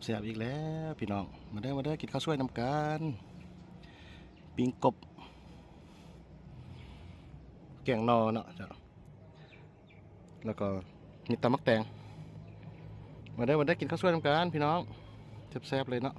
ແຊບໆ ອີກແລ້ວພີ່ນ້ອງ ມາເດີ ມາເດີ ກິນເຂົ້າສວຍນຳກັນ ປີ້ງກົບ ແກງໜໍ່ເນາະ ແລ້ວກໍມີຕຳໝາກແຕງ ມາເດີ ມາເດີ ກິນເຂົ້າສວຍນຳກັນພີ່ນ້ອງ ແຊບໆ ເລີຍເນາະ.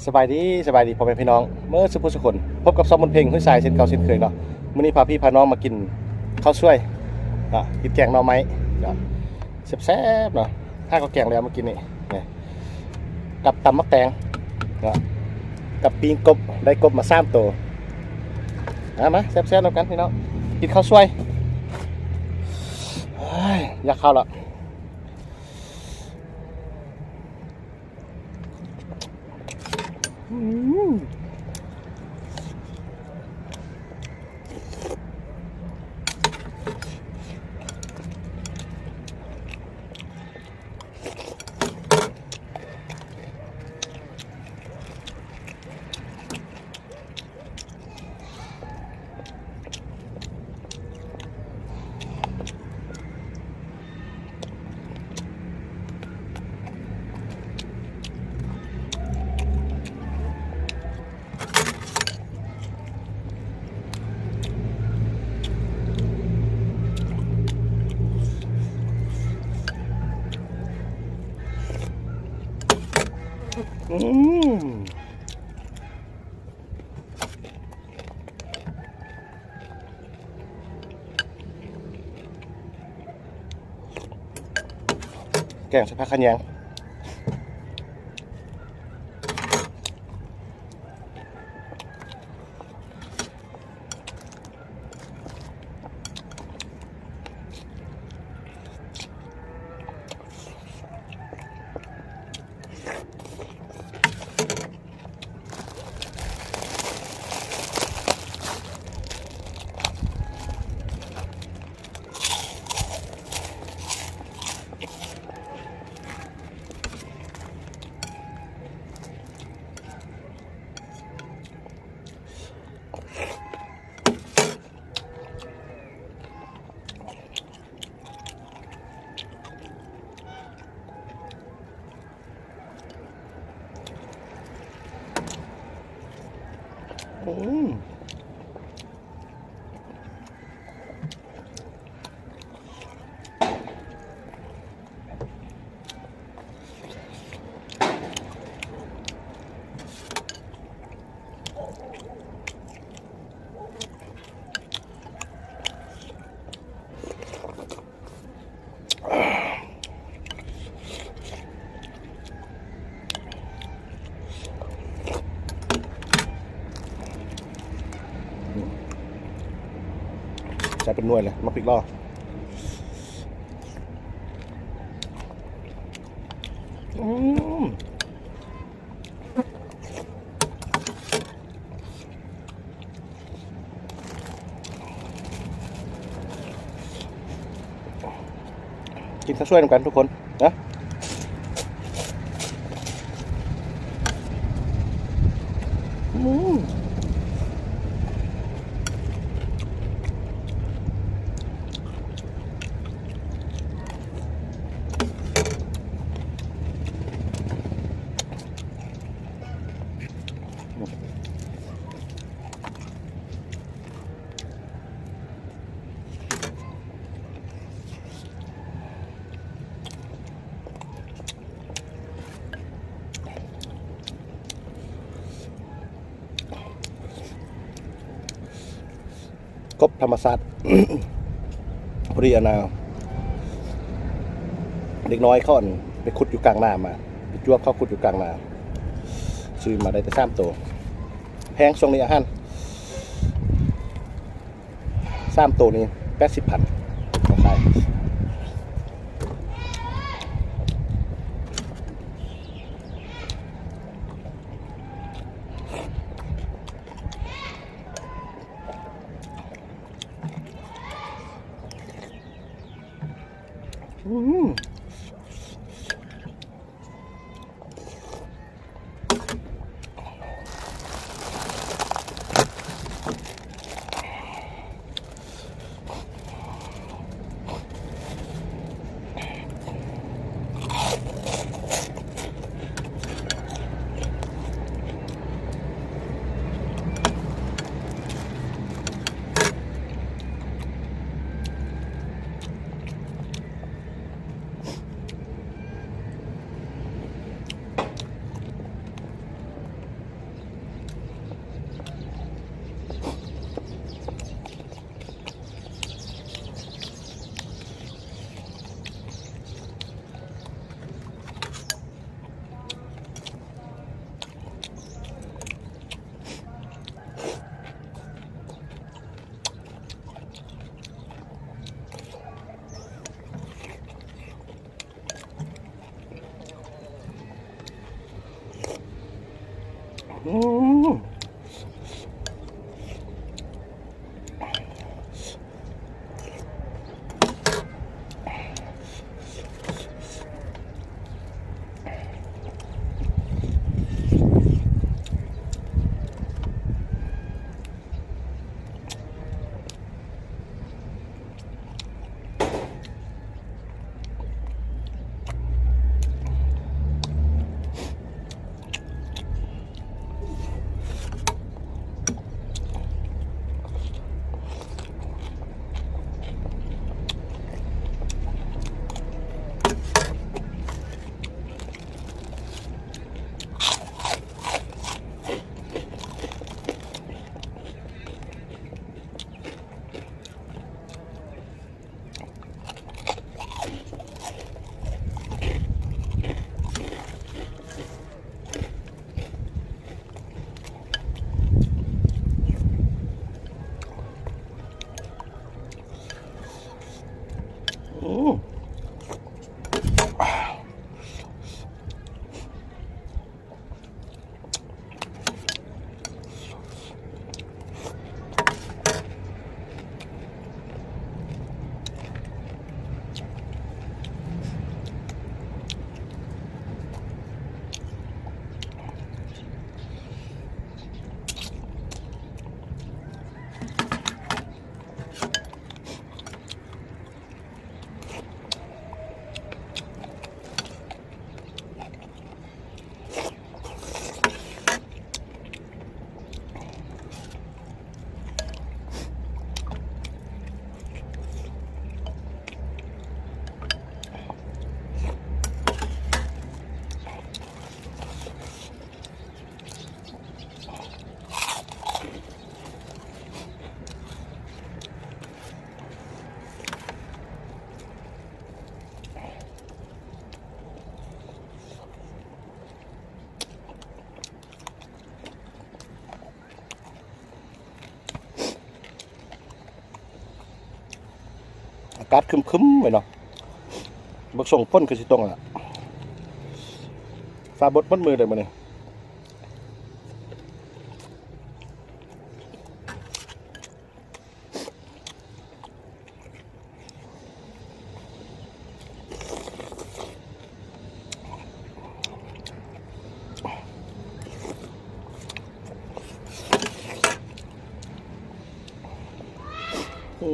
ສະບາຍດີ ສະບາຍດີພໍ່ແມ່ພີ່ນ້ອງເໝິດສູ່ຜູ້ສູ່ຄົນ ພົບກັບຊ່ອງບຸນເພັງ ຫ້ວຍຊາຍ ເຊັ່ນເກົ່າເຊັ່ນເຄີຍເນາະ. ມື້ນີ້ພາພີ່ພານ້ອງມາກິນເຂົ້າສວຍເນາະ ກິນແກງໜໍ່ໄມ້ເນາະ ແຊບໆ ເນາະ. ຖ້າກໍແກງແລ້ວມາກິນນີ້ ນີ້ ກັບຕຳໝາກແຕງເນາະ ກັບປີ້ງກົບ ໄດ້ກົບມາສາມໂຕ. ມາ ມາແຊບໆ ນຳກັນພີ່ນ້ອງ ກິນເຂົ້າສວຍ. ໂອ້ຍ ຢາກເຂົ້າລະ. ແກງໃສ່ຜັກຂະແຍງ. ໃສ່ເປັນໜ່ວຍເລີຍ ໝາກພິກລໍ. ກິນເຂົ້າສວຍນຳກັນທຸກຄົນນະ. ອື ກົບທຳມະຊາດ ພໍດີອັນນ່າ ເດັກນ້ອຍເຂົາ ອັນ ໄປຂຸດຢູ່ກາງນາມາ ໄປຈວບເຂົາຂຸດຢູ່ກາງນາ ຊື້ມາໄດ້ແຕ່ສາມໂຕ ແພງຊ່ວງນີ້ອາຫານ ສາມໂຕນີ້ແປດສິບພັນ ເອົາຂາຍ. ອາກາດຄຶມໆ ໄວ້ເນາະ ເບິ່ງຊົງຝົນຄືຊິຕົກລະ ຟ້າບົດໝົດມື້ເລີຍມື້ນີ້. ອ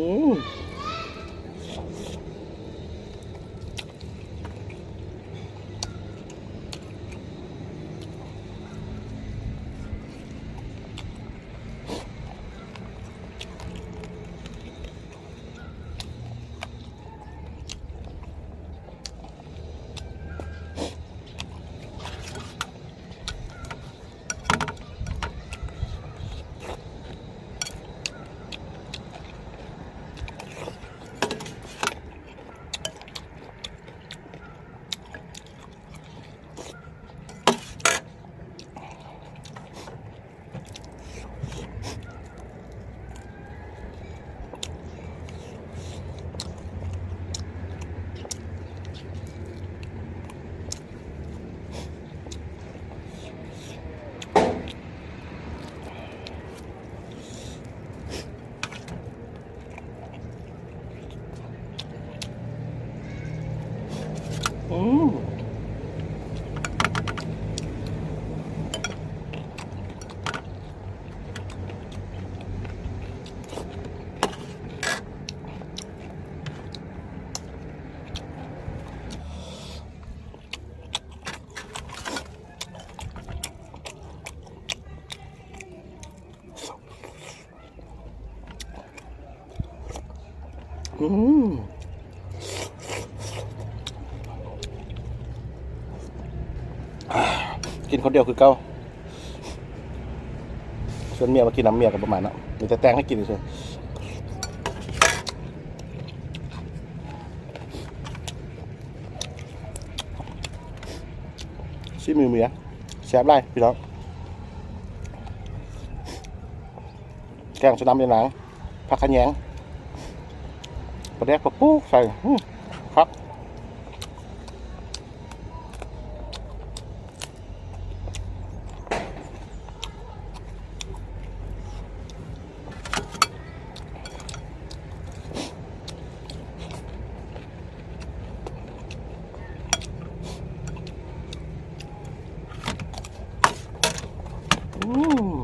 ອືມ ກິນຄົນດຽວຄືເກົ່າ. ຊວນເມຍມາກິນນຳ ເມຍກໍບໍ່ມາເນາະ ມີແຕ່ແຕ່ງໃຫ້ກິນຊື່. ຊີມືເມຍ ແຊບຫຼາຍພີ່ນ້ອງ. ແກງໃສ່ນ້ຳຍານາງ ຜັກຂະແຍງ ປາແດກ ປາປູກໃສ່ ອື ຄັກ. ອືມ.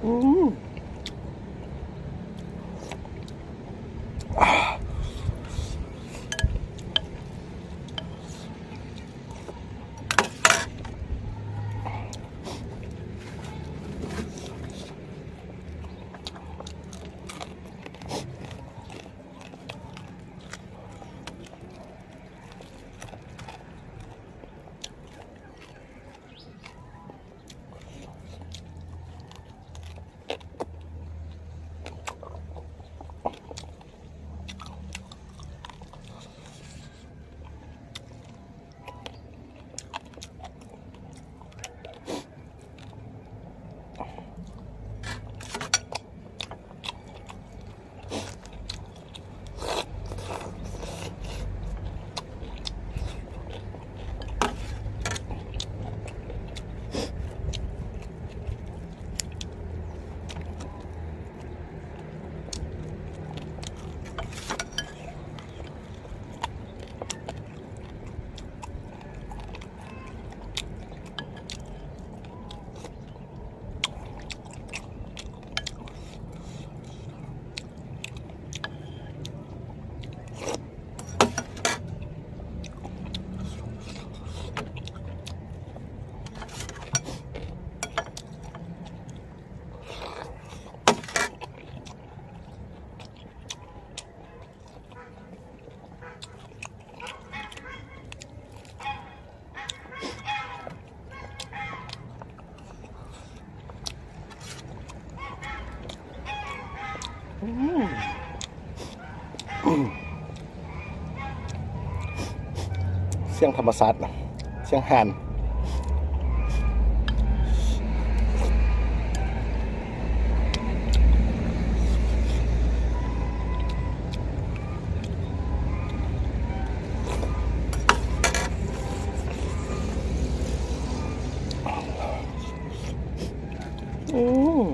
ອືມ. ອືມ ສຽງທຳມະຊາດ ສຽງຫ່ານ. ອືມ.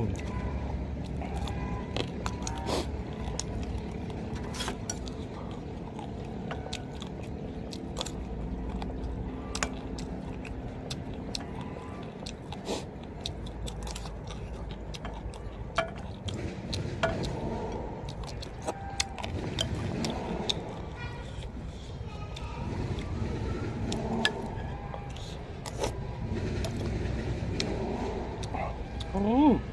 ອືມ.